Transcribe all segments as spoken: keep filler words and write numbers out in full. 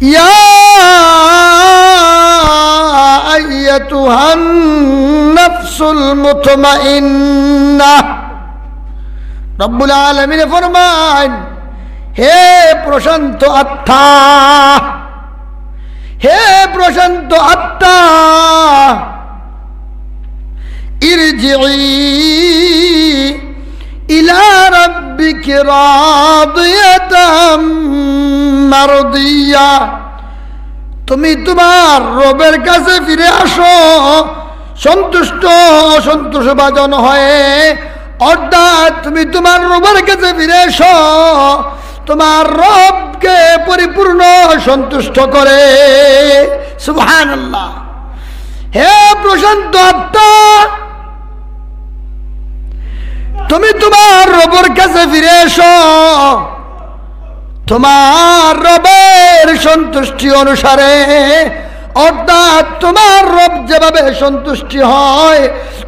ইয়া আইয়াতুহান নাফসুল মুতমাইন্নাহ। রব্বুল আলামিন ফরমাইন, হে প্রশান্ত আত্মা, হে প্রশান্ত আত্মা, ইরজিই ইলা রাব্বিকি রাদিয়াতাম মারদিয়া। তুমি তোমার রবের কাছে ফিরে আসো সন্তুষ্ট, অসন্তোষভাজন হয়ে। অর্থাৎ তুমি তোমার রবের কাছে ফিরে এসো তোমার রবকে পরিপূর্ণ সন্তুষ্ট করে। সুবহানাল্লাহ। হে প্রশান্ত আত্মা, তুমি তোমার রবের কাছে ফিরে এসো তোমার রবের সন্তুষ্টি অনুসারে। অর্থাৎ তোমার রব যেভাবে সন্তুষ্টি হয়,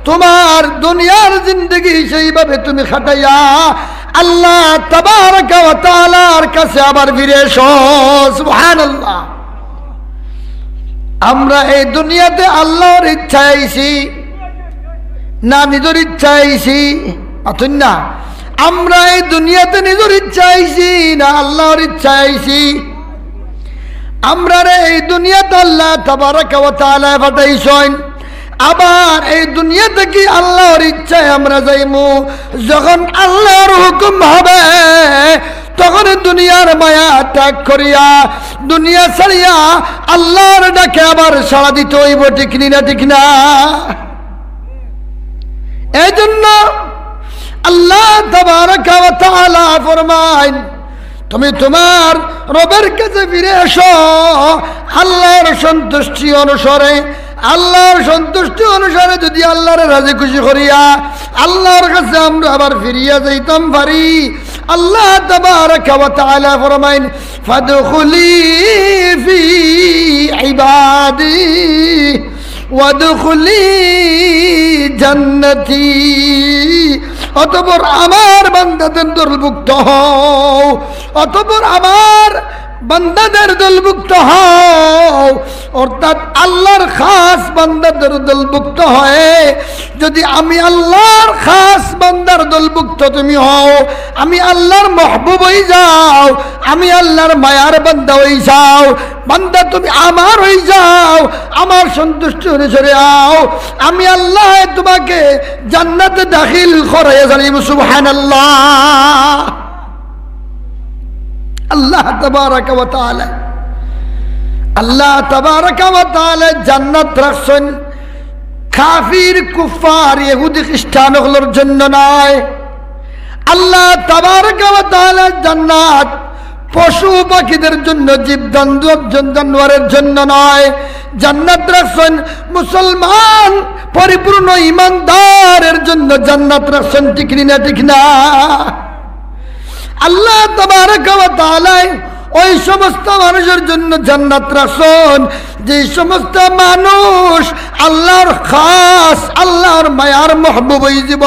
তোমার দুনিয়ার জিন্দেগি সেইভাবে তুমি খাটাইয়া আল্লাহ তাবারাকা ওয়া তাআলার কাছে আবার ফিরে এসো। সুবহানাল্লাহ। আমরা এই দুনিয়াতে আল্লাহর ইচ্ছায় আইছি না নিজের ইচ্ছায় আইছি? মাতুন না। আমরা এই দুনিয়াতে নিজের ইচ্ছায় আইছি না আল্লাহর ইচ্ছায় আইছি? আমরারে এই দুনিয়াত আল্লাহ তাবারাকা ওয়া তাআলায় পাঠাইছইন, আবার এই দুনিয়া থাকি আল্লাহর ইচ্ছায় আমরা যাইমু। যখন আল্লাহর হুকুম হবে, তখন দুনিয়ার মায়া ত্যাগ করিয়া, দুনিয়া ছাড়িয়া আল্লাহর ডাকে আবার সাড়া দিতে অইবো, ঠিক নি না, ঠিক না? এই জন্য আল্লাহ তাবারাকা ওয়া তাআলা ফরমাইন, তুমি তোমার রবের কাছে ফিরে এসো আল্লাহর সন্তুষ্টি অনুসারে। আল্লাহর সন্তুষ্টি অনুসারে যদি আল্লাহরে রাজি খুশি করিয়া আল্লাহর কাছে আমরা আবার ফিরিয়া যাইতাম পারি, আল্লাহ তাবারাকা ওয়া তাআলা ফরমাইন, ফাদখুলি ফি ইবাদি ওয়াদখুলি জান্নাতি। অতঃপর আমার বান্দাদের দলভুক্ত হও, অতঃপর আমার বান্দাদের দলভুক্ত হও। অর্থাৎ আল্লাহর খাস বান্দাদের দলভুক্ত হয়ে যদি আমি আল্লাহর খাস বান্দার দলভুক্ত তুমি হও, আমি আল্লাহর মাহবুব হই যাও, আমি আল্লাহর মায়ার বান্দা হই যাও, বান্দা তুমি আমার হই যাও, আমার সন্তুষ্টি অনুসারে আও, আমি আল্লাহ তোমাকে জান্নাতে দাখিল করাইয়া জানিব। সুবহানাল্লাহ। আল্লাহ তাবারাকা ওয়া তাআলা, আল্লাহ তাবারাকা ওয়া তাআলা জান্নাত রাখছইন কাফির, কুফফার, ইহুদি, খ্রিস্টান অকলর জন্য নায়। আল্লাহ তাবারাকা ওয়া তাআলা জান্নাত পশু পাখিদের জন্য, জীব জন্তু, জানোয়ারের জন্য নয়। জান্নাত রাখছইন মুসলমান পরিপূর্ণ ইমানদারের জন্য জান্নাত রাখছইন, ঠিক নি না, ঠিক না? আল্লাহ তাবারাকা ওয়া তাআলা ওই সমস্ত মানুষের জন্য জান্নাত রাখছইন, যে সমস্ত মানুষ আল্লাহর খাস, আল্লাহর মায়ার মাহবুব হই যাব।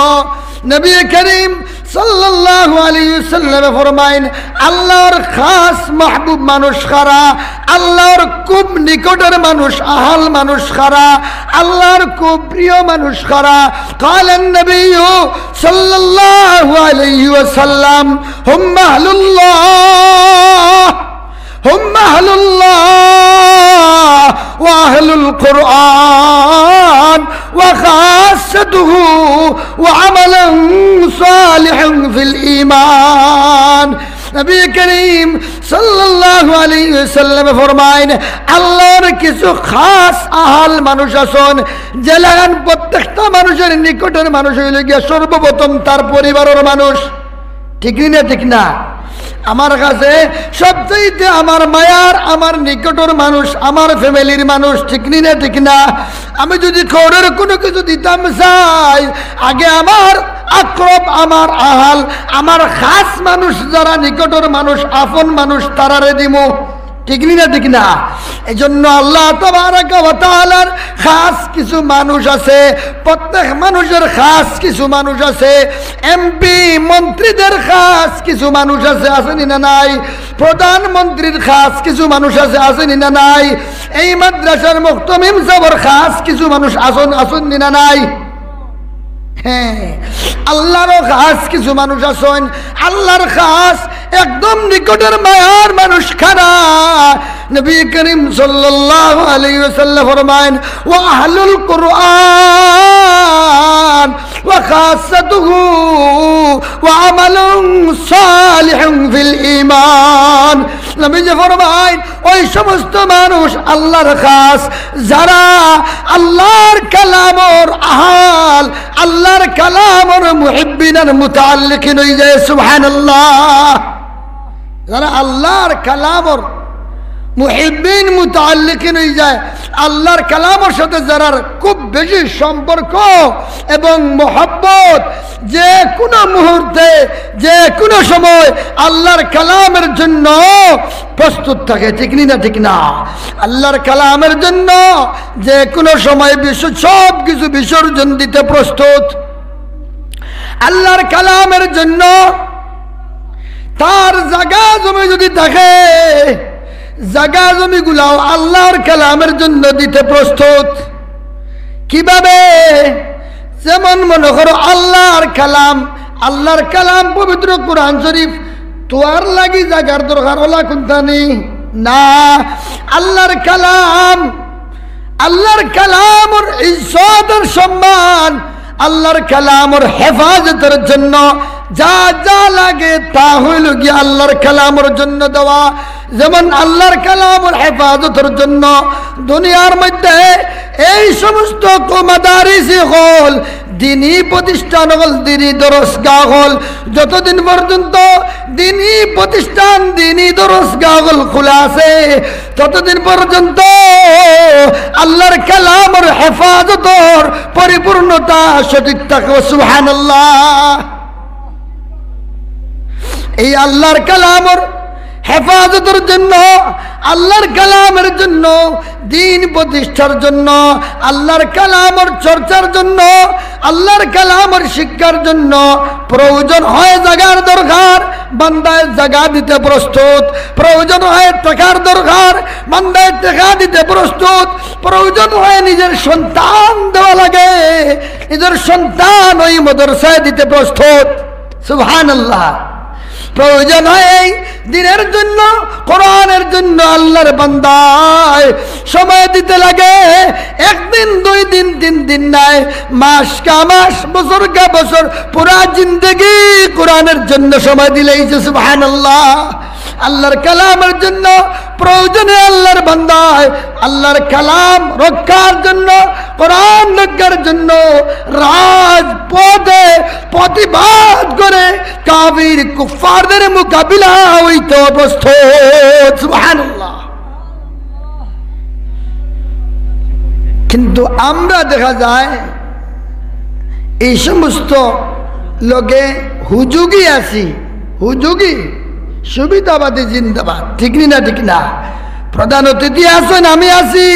নবী করিম সাল্লাল্লাহু আলাইহি ওয়াসাল্লাম ফরমাইন, আল্লাহর খাস মাহবুব মানুষ কারা, আল্লাহর খুব নিকটের মানুষ, আহাল মানুষ কারা, আল্লাহর খুব প্রিয় মানুষ কারা। قال النبي صلى الله عليه وسلم: هم أهل الله، هم أهل الله وأهل القرآن وخاصته وعمل صالح في الإيمان। নবী করিম সাল্লাল্লাহু আলাইহি ওয়াসাল্লাম ফরমাইন, আল্লাহর কিছু খাস আহাল মানুষ আছইন, যেলাখান প্রত্যেকটা মানুষের নিকটের মানুষ হইল গিয়া সর্বপ্রথম তার পরিবারের মানুষ। ঠিক নি না, ঠিক না? আমার কাছে সবচাইতে আমার মায়ার, আমার নিকটর মানুষ, আমার ফ্যামিলির মানুষ, ঠিক নি না, ঠিক না? আমি যদি কাউরের কোনো কিছু দিতাম চাই, আগে আমার আকরব, আমার আহাল, আমার খাস মানুষ, যারা নিকটর মানুষ, আপন মানুষ, তারারে দিমু। ঠিক নি না, ঠিক না? এই জন্য আল্লাহ তাবারাকা ওয়া তাআলার খাস কিছু মানুষ আছে, প্রত্যেক মানুষের খাস কিছু মানুষ আছে। এমপি, মন্ত্রীদের খাস কিছু মানুষ আছে, আছে নি না নাই? প্রধানমন্ত্রীর খাস কিছু মানুষ আছে, আছে নি না নাই? এই মাদ্রাসার মুহতামিম সাবর খাস কিছু মানুষ আছইন, আছইন নি না নাই? হ্যাঁ, আল্লাহরও খাস কিছু মানুষ আছইন। আল্লাহর খাস একদম নিকটের মায়ার মানুষ কারা? নবী করিম সাল্লাল্লাহু আলাইহি ওয়াসাল্লাম ফরমাইন, "ওয়া আহলুল কুরআন ওয়া খাসাতুহু ওয়া আমালুন সালিহুন ফিল ঈমান।" নবীজি ফরমাইন, ওই সমস্ত মানুষ আল্লাহর খাস, যারা আল্লাহর কালামর আহাল, আল্লাহর কালামর মুহিব্বিন আর মুতাআল্লিকিন অই যায়। সুবহানাল্লাহ। যারা আল্লাহর কালামর মুহিব্বিন মুতাআল্লিকিন অই যায়, আল্লাহর কালামর সাথে যারার খুব বেশি সম্পর্ক এবং মহব্বত, যে কোনো মুহূর্তে, যে কোনো সময় আল্লাহর কালামের জন্য প্রস্তুত থাকে, ঠিক নি না, ঠিক না? আল্লাহর কালামের জন্য যে কোনো সময় বিস-, সব কিছু বিসর্জন দিতে প্রস্তুত। আল্লাহর কালামের জন্য তার জাগা জমি যদি থাকে, জাগা জমিগুলাও আল্লাহর কালামের জন্য দিতে প্রস্তুত। কিভাবে? যেমন মনে করো আল্লাহর কালাম, আল্লাহর কালাম পবিত্র কোরআন শরীফ, তুয়ার লাগি জাগার দরকার অলা কুন্তা নি? না, আল্লাহর কালাম, আল্লাহর কালামর ইজ্জত আর সম্মান, আল্লাহর কালামর হেফাজতর জন্য যা যা লাগে তা অইলো গিয়া আল্লাহর কালামর জন্য দেওয়া। যেমন আল্লাহর কালামর হেফাজতর জন্য দুনিয়ার মধ্যে এই সমস্ত কো-, মাদারিস অকল, দ্বীনি প্রতিষ্ঠান অকল, দ্বীনি দরসগাহ অকল, যতদিন পর্যন্ত দ্বীনি প্রতিষ্ঠান, দ্বীনি দরসগাহ অকল খোলা আছে, ততদিন পর্যন্ত আল্লাহর কালামর হেফাজতর পরিপূর্ণতা সঠিক থাকবো। সুবহানাল্লাহ। এই আল্লাহর কালামর হেফাজতর জন্য, আল্লাহর কালামের জন্য, দ্বীন প্রতিষ্ঠার জন্য, আল্লাহর কালামর চর্চার জন্য, আল্লাহর কালামর শিক্ষার জন্য প্রয়োজন হয় জাগার দরকার, বান্দায় জাগা দিতে প্রস্তুত। প্রয়োজন হয় টেকার দরকার, বান্দায় টেকা দিতে প্রস্তুত। প্রয়োজন হয় নিজের সন্তান দেওয়া লাগে, নিজের সন্তান ওই মাদ্রাসায় দিতে প্রস্তুত। সুবহানাল্লাহ। প্রয়োজন হয় এই দ্বীনের জন্য, কোরআনের জন্য আল্লাহর বান্দায় সময় দিতে লাগে। একদিন, দুই দিন, তিন দিন নায়, মাস কা মাস, বছর কা বছর, পুরা জিন্দেগি কোরআনের জন্য সময় দিলাইছে। সুবহানাল্লাহ। আল্লাহর কালামের জন্য প্রয়োজনে আল্লাহর বান্দায় আল্লাহর কালাম রক্ষার জন্য, কোরআন রক্ষার জন্য রাজপথে প্রতিবাদ করে কাফির কুফফারদের মোকাবিলা অইতে প্রস্তুত। সুবহানাল্লাহ। কিন্তু আমরা দেখা যায় এই সমস্ত লগে হুজুগি আছি, হুজুগি, সুবিধাবাদী জিন্দাবাদ, ঠিক নি না, ঠিক না? প্রধান অতিথি আছইন, আমি আছি,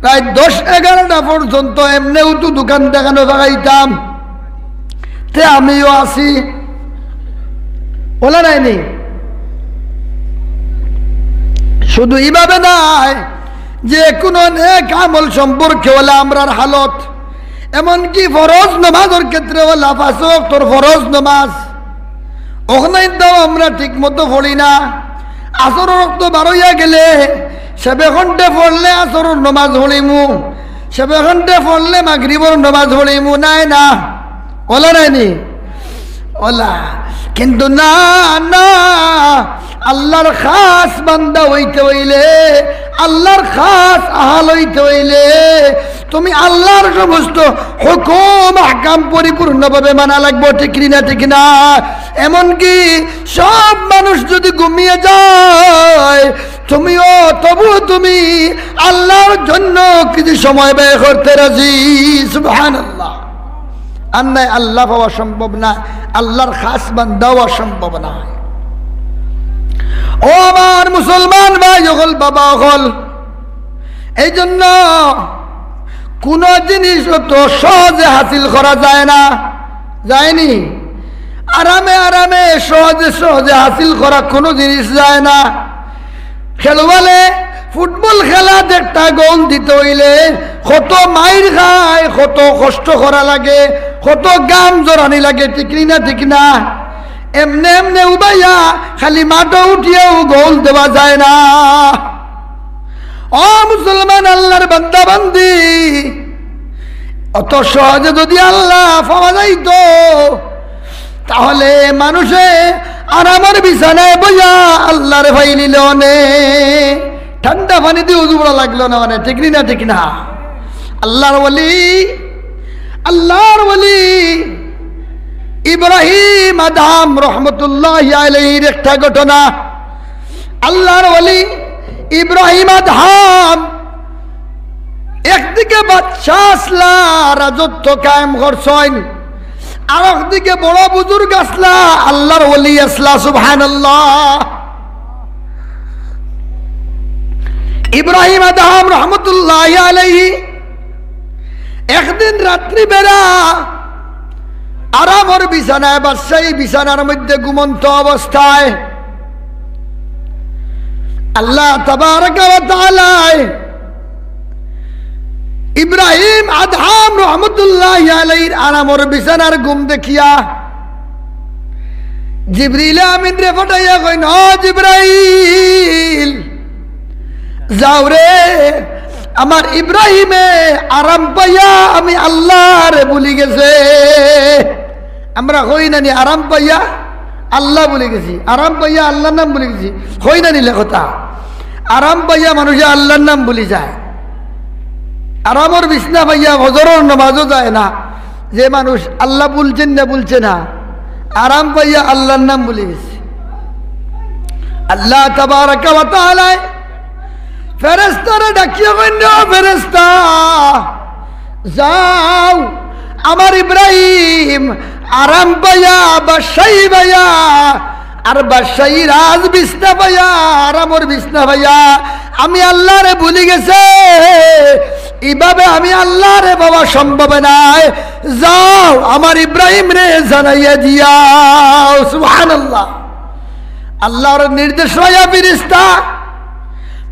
রাইত দশ এগারোটা পর্যন্ত এমনেউ তো দোকান দেখানো লাগাইতাম, তে আমিও আছি, অলা নায় নি? শুধু ইভাবে নায়, যে কোনো নেক আমল সম্পর্কে অলা আমরার হালত, এমনকি ফরজ নমাজর ক্ষেত্রে অলা পাঁচ ওয়াক্তর ফরজ নমাজ, অখনাইন তাও আমরা ঠিক মতো পড়ি না। আসরর ওয়াক্ত বার অইয়া গেলে সেবে খন্ডে পড়লে আসরর নমাজ পড়িমু, সেবে খন্ডে পড়লে মাগরিবর নমাজ পড়িমু, নায় না? অলা নায় নি? অলা। কিন্তু না, না, আল্লাহর খাস বান্দা অইতে অইলে, আল্লাহর খাস আহাল অইতে অইলে, তুমি আল্লাহর সমস্ত হুকুম আহকাম পরিপূর্ণভাবে মানা লাগবো, ঠিক নি না, ঠিক না? এমনকি সব মানুষ যদি ঘুমিয়ে যায়, তুমিও, তবু তুমি আল্লাহর জন্য কিছু সময় ব্যয় করতে রাজি। সুবহানাল্লাহ। আর নায় আল্লাহ পাওয়া সম্ভব না, আল্লাহর খাস বান্দা অওয়া সম্ভব না। ও আমার মুসলমান অকল, বাবা অকল, এই জন্য কুনু জিনিস অত সহজে হাসিল করা যায় না, যায়নি? আরামে আরামে সহজে সহজে হাসিল করা কুনু জিনিস যায় না। খেলোয়াড়ে ফুটবল খেলাত একটা গোল দিতে অইলে কত মাইর খায়, কত কষ্ট করা লাগে, কত ঘাম ঝরানি লাগে, ঠিক নি না? ঠিক না? এমনে এমনে উবাইয়া খালি মাঠো উঠিয়াউ গোল দেওয়া যায় না। ও মুসলমান, আল্লার বান্দা বান্দি, অত সহজে যদি আল্লা পাওয়া যাইতো, তাহলে মানুষে আরামর বিছানায় বইয়া আল্লারে পাইলিলো নে, ঠান্ডা পানি দি উজু করা লাগলো না, মানে, ঠিক নি না? ঠিক না? আল্লার ওলি, আল্লার ওলি ইব্রাহিম আদহাম রহমতুল্লাহি আলাইহির একটা ঘটনা। আল্লার ওলি ইব্রাহিম আদহাম একদিকে বাদশা আছলা, রাজত্ব কায়েম করছইন, আরক দিকে বড় বুজুর্গ আছলা, আল্লার ওলি আছলা। সুবহানাল্লাহ। ইব্রাহিম আদহাম রহমতুল্লাহি আলাইহি একদিন রাত্রি বেড়া আরামর বিছানায়, বাদশাহী বিছানার মধ্যে ঘুমন্ত অবস্থায় আল্লাহ তাবারাকা ওয়া তাআলায় ইব্রাহিম আদহাম রহমতুল্লাহি আলাইহির আরামর বিছানার ঘুম দেখিয়া জিবরিল আমিনরে পাঠাইয়া কইন, "ও জিবরাইল, যাও রে, আমার ইব্রাহিমে আরাম পাইয়া আমি আল্লারে ভুলি গেছে।" আমরা কই না নি, "আরাম পাইয়া আল্লা ভুলি গেছি, আরাম পাইয়া আল্লার নাম ভুলি গেছি"? কই না নি লে কথা? আরাম পাইয়া মানুষে আল্লার নাম ভুলি যায়। আরামর বিছনা পাইয়া ফজরর নামাজও যায় না। যে মানুষ আল্লা ভুলছেন না, ভুলছে না, আরাম পাইয়া আল্লার নাম ভুলি গেছে। আল্লাহ তাবারাকা ওয়া তাআলায় ফেরেশতারে ডাকিয়া কইন, "ও ফেরেশতা, যাও, আমার ইব্রাহিম আরাম পাইয়া, বাদশাহী পাইয়া, আর বাদশাহী রাজ বিছনা পাইয়া, আরামর বিছনা পাইয়া আমি আল্লারে ভুলি গেছে, ইভাবে আমি আল্লারে পাওয়া সম্ভব নায়। যাও, আমার ইব্রাহিমরে জানাইয়া দিয়াও।" সুবহানাল্লাহ। আল্লার নির্দেশ পাইয়া ফিরিস্তা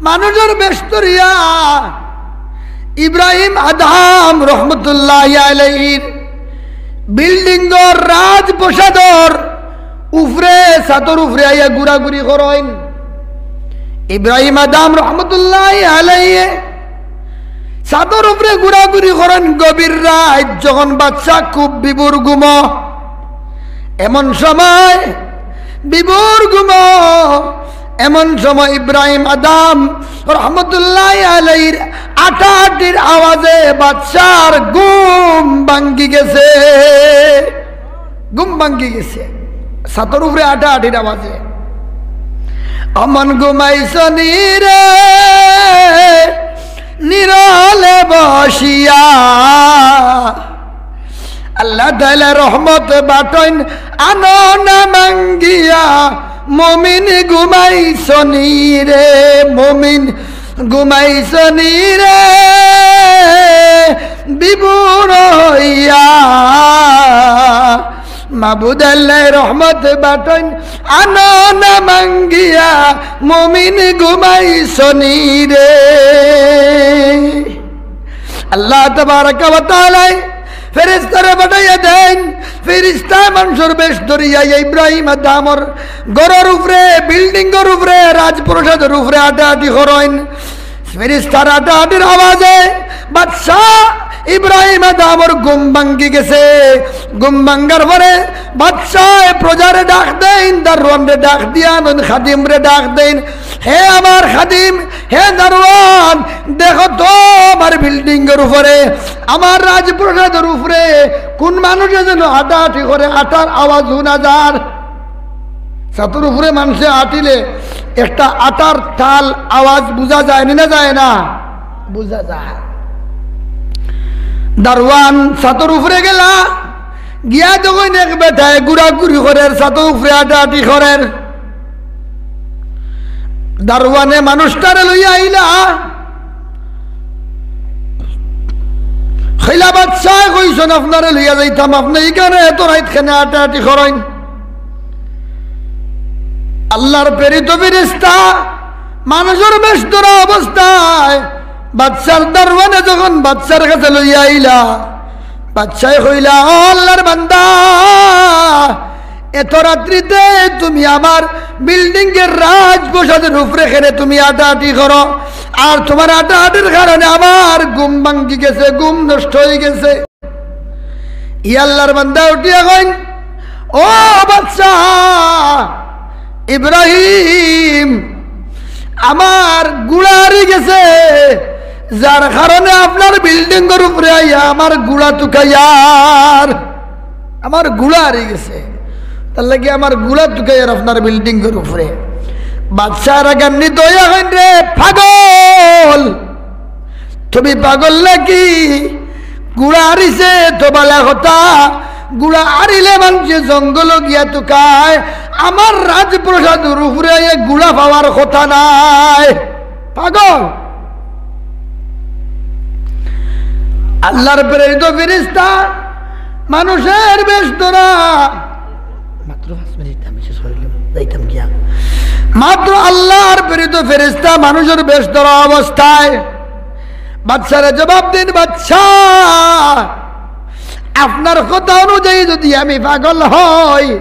মানুষর বেশ ধরিয়া ইব্রাহিম আদহাম রহমতুল্লাহি আলাইহির বিল্ডিংর রাজপ্রাসাদর উপরে, ছাদর উপরে আইয়া ঘুরাঘুরি করইন। ইব্রাহিম আদহাম রহমতুল্লাহি আলাইহি ছাদর উপরে ঘুরাঘুরি করইন। গভীর রাইত যখন বাদশা খুব বিভোর ঘুমো, এমন সময় বিভোর ঘুমো, এমন সময় ইব্রাহিম আদহাম রহমতুল্লাহি আলাইহির আটাআটির আওয়াজে বাদশার ঘুম ভাঙ্গি গেছে। ঘুম ভাঙ্গি গেছে ছাদর উপরে আটাআটির আওয়াজে। "অমন ঘুমাইছ নি রে, নিরলে বসিয়া।" আল্লাহ তাআলা রহমত বাটইন আনো না মাঙ্গিয়া, মুমিন ঘুমাইছ নি রে, মুমিন ঘুমাইছ নি রে, বিভোর হইয়া। মাবুদ আল্লাহ রহমত বাটইন আনো না মাঙ্গিয়া, মুমিন ঘুমাইছ নি রে। আল্লাহ তাবারাকা ওয়া তাআলায় ফেরেশতারে পাঠাইয়া দেইন। ফেরেশতা মানুষর বেশ ধরিয়া ইব্রাহিম আদহামর ঘরর উপরে, বিল্ডিংর উপরে, রাজপ্রাসাদর উপরে আটাআটি করইন। ফেরেশতার আটাআটির আওয়াজে বাদশা ইব্রাহিম আদহামর ঘুম ভাঙ্গি গেছে। ঘুম ভাঙ্গার পরে বাদশায় প্রজারে ডাক দেইন, দারোয়ানরে ডাক দিয়া আনইন, খাদিমরে ডাক দেইন, "হে আমার খাদিম, হে দারোয়ান, দেখো তো আমার বিল্ডিংর উপরে, আমার রাজপ্রাসাদর উপরে কোন মানুষে যেন আটাআটি করে, আটার আওয়াজ হুনা যার।" ছাদর উপরে মানষে আটিলে একটা আটার তাল আওয়াজ বুঝা যায় নি না যায় না? বুঝা যায়। দারোয়ান ছাদর উপরে গেলা, গিয়া দেখইন এক বেটায় ঘুরাঘুরি করের, ছাদর উপরে আটাআটি করের। দারোয়ানে মানুষটারে লইয়া আইলা, কইলা, "বাদশায় কইছইন আপনারে লইয়া যাইতাম, আপনে ইখানে এত রাইত কেনে আটাআটি করইন?" আল্লাহর প্রেরিত ফেরেশতা মানুষর বেশ ধরা অবস্থায় বাদশার দারোয়ানে যখন বাদশার কাছে লইয়া আইলা, বাদশায় কইলা, "ও আল্লাহর বান্দা, এত রাত্রিতে তুমি আমার বিল্ডিংয়ের রাজপ্রাসাদের উপরে কেনে তুমি আটাআটি করো, আর তুমার আটাআটির কারণে আমার ঘুম ভাঙ্গি গেছে, ঘুম নষ্ট অই গেছে।" ই আল্লাহর বান্দা উঠিয়া কইন, "ও বাদশা ইব্রাহিম, আমার ঘুড়া হারি গেছে, যার কারণে আপনার বিল্ডিংর উপরে আইয়া আমার ঘুড়া তুকাইয়ার, আমার ঘুড়া হারি গেছে, তার লাগি আমার ঘুড়া তুকাইয়ার আপনার বিল্ডিংর উপরে।" বাদশা রাগান্বিত অইয়া কইন, "রে পাগল, তুমি পাগল নাকি? ঘুড়া হারিছে তো বালা কথা, ঘুড়া হারিলে মানষে জঙ্গলো গিয়া তুকায়, আমার রাজপ্রাসাদর উপরে আইয়া ঘুড়া পাওয়ার কথা নায়, পাগল।" আল্লাহর প্রেরিত ফেরেশতা মানুষর বেশ ধরা, মাত্র পাঁচ মিনিট আমি শেষ করিলাম, যাইতাম গিয়া। মাত্র আল্লাহর প্রেরিত ফেরেশতা মানুষর বেশ ধরা অবস্থায় বাদশারে জবাব দেন, "বাদশা, আপনার কথা অনুযায়ী যদি আমি পাগল হই,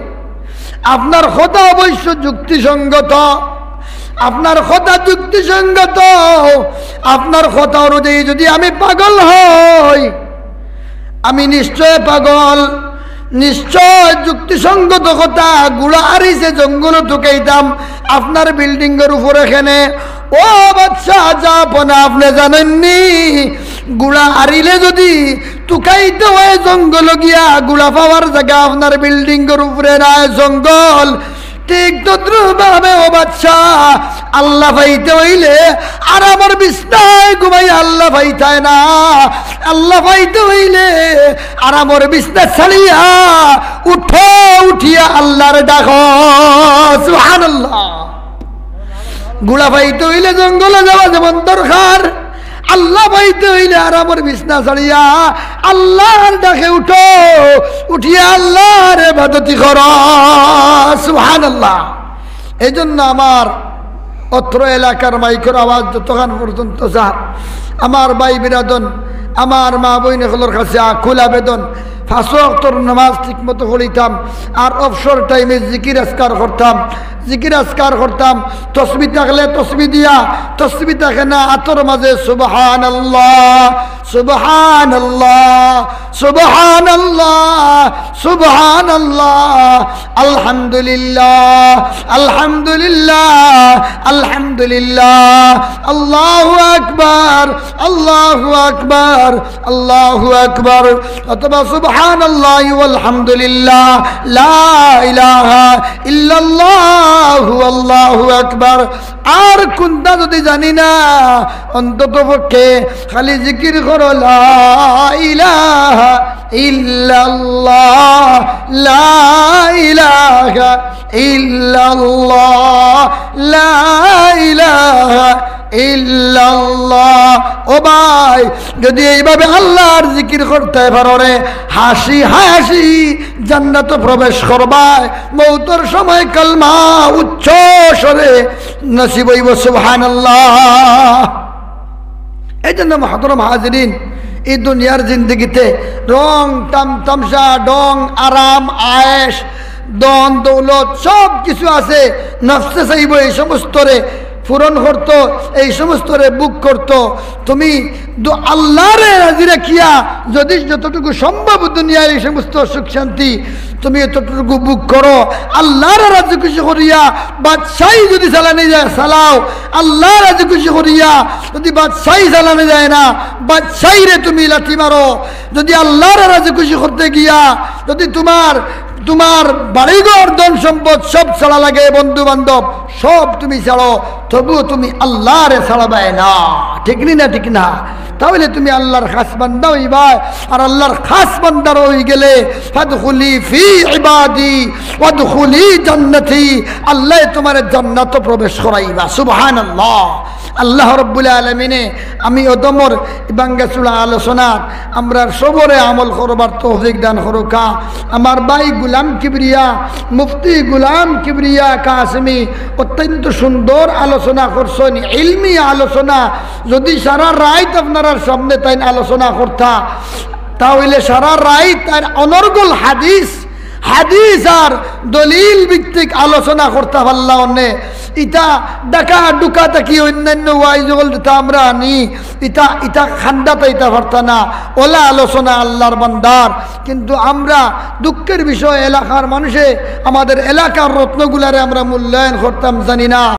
আপনার কথা অবশ্য যুক্তিসঙ্গত, আপনার কথা যুক্তিসঙ্গত, আপনার কথা অনুযায়ী যদি আমি পাগল হই, আমি নিশ্চয় পাগল, নিশ্চয় যুক্তিসঙ্গত কথা, ঘুড়া হারিছে জঙ্গলো তুকাইতাম, আপনার বিল্ডিংর উপরে কেনে?" ও বাদশা, যা আপনা আপনে জানইন নি, ঘুড়া হারিলে যদি তুকাইতে হয় জঙ্গলো গিয়া, ঘুড়া পাওয়ার জাগা আপনার বিল্ডিংর উপরে নায়, জঙ্গল। ঠিক তদ্রূপ ভাবে ও বাদশা, আল্লাহ পাইতে অইলে আরামর বিছনায় ঘুমাইয়া আল্লাহ পাইতায় না। আল্লাহ পাইতে অইলে আরামর বিছনা ছাড়িয়া উঠো, উঠিয়া আল্লাহরে ডাকো। সুবহানাল্লাহ। ঘুড়া পাইতে অইলে জঙ্গলো যাওয়া যেমন দরকার, আল্লাহ পাইতে অইলে আরামর বিছনা ছাড়িয়া আল্লাহর ডাকে উঠো, উঠিয়া আল্লাহর ইবাদতি করো। সুবহানাল্লাহ। এই জন্য আমার অত্র এলাকার মাইকর আওয়াজ যতখান পর্যন্ত যার, আমার ভাই বিরাদন, আমার মা বইন অকলর কাছে আকুল আবেদন, পাঁচ ওয়াক্তর নামাজ ঠিক মতো পড়িতাম, আর অবসর টাইমে জিকির আজকার করতাম, জিকির আজকার করতাম, তসবি থাকলে তসবি দিয়া, তসবি থাকে না আতর মাঝে সুবহানাল্লাহ, সুবহানাল্লাহ, সুবহানাল্লাহ, সুবহানাল্লাহ, আলহামদুলিল্লাহ, আলহামদুলিল্লাহ, আলহামদুলিল্লাহ, আল্লাহু আকবার, আল্লাহু আকবার, আল্লাহু আকবার, অথবা সুবহানাল্লাহি ওয়ালহামদুলিল্লাহ, লা ইলাহা ইল্লাল্লাহু আল্লাহু আকবার। আর কুনটা যদি জানি না, অন্তত পক্ষে খালি জিকির করো, লা ইলাহা ইল্লাল্লাহ, লা ইলাহা ইল্লাল্লাহ, লা ইলাহা ইল্লাল্লাহ। ও ভাই, যদি এইভাবে আল্লাহর জিকির করতে পারো রে, হাসি হাসি জান্নাতো প্রবেশ করবায়, মৌতর সময় কালমা উচ্চ স্বরে নসিব অইবো। সুবহানাল্লাহ। এই জন্য মহতরম হাজিরিন, এই দুনিয়ার জিন্দেগিতে রং, তাম-, তামশা, ঢং, আরাম, আয়েশ, ধন, দৌলত সব কিছু আছে। নফসে চাইবো এই সমস্তরে পূরণ করতো, এই সমস্তরে ভোগ করতো। তুমি দু-, আল্লাহরে রাজি রাখিয়া যদি যতটুকু সম্ভব দুনিয়ার এই সমস্ত সুখ শান্তি তুমি এতটুকু ভোগ করো, আল্লাহরে রাজি খুশি করিয়া বাদশাহী যদি চালানি যায় চালাও, আল্লাহ রাজি খুশি করিয়া যদি বাদশাহী চালানি যায় না, বাদশাহীরে তুমি লাথি মারো। যদি আল্লাহরে রাজি খুশি করতে গিয়া যদি তোমার, তোমার বাড়িঘর, ধন সম্পদ সব ছাড়া লাগে, বন্ধু বান্ধব সব তুমি ছাড়ো, তবুও তুমি আল্লাহরে ছাড়বায় না, ঠিক নি না? ঠিক না? তাহলে তুমি আল্লাহর খাস বান্দা অইবায়। আর আল্লাহর খাস বান্দার অই গেলে, ফাদখুলি ফি ইবাদি ওয়াদখুলি জান্নাতি, আল্লায় তুমারে জান্নাতো প্রবেশ করাইবা। সুবহানাল্লাহ। আল্লাহ রাব্বুল আলামিনে আমি অধমর ভাঙ্গাচুরা আলোচনাত আমরার সবরে আমল করবার তৌফিক দান করুকা। আমার ভাই গুলাম কিবরিয়া, মুফতি গুলাম কিবরিয়া কাসেমি অত্যন্ত সুন্দর আলোচনা করছইন, ইলমি আলোচনা। যদি সারা রাইত আপনারার সামনে তাইন আলোচনা করতা, তা অইলে সারা রাইত তাইন অনর্গল হাদিস, হাদিস আর দলিল ভিত্তিক আলোচনা করতা পারলা অনে। ইতা ঢাকা ঢুকা থাকি অইন্যান্য ওয়াইজ অকল যেতা আমরা আনি, ইতা, ইতা খান্দাত আইতা পারতা না। অলা আলোচনা আল্লাহর বান্দার। কিন্তু আমরা দুঃখের বিষয়, এলাকার মানুষে আমাদের এলাকার রত্নগুলারে আমরা মূল্যায়ন করতাম জানি না।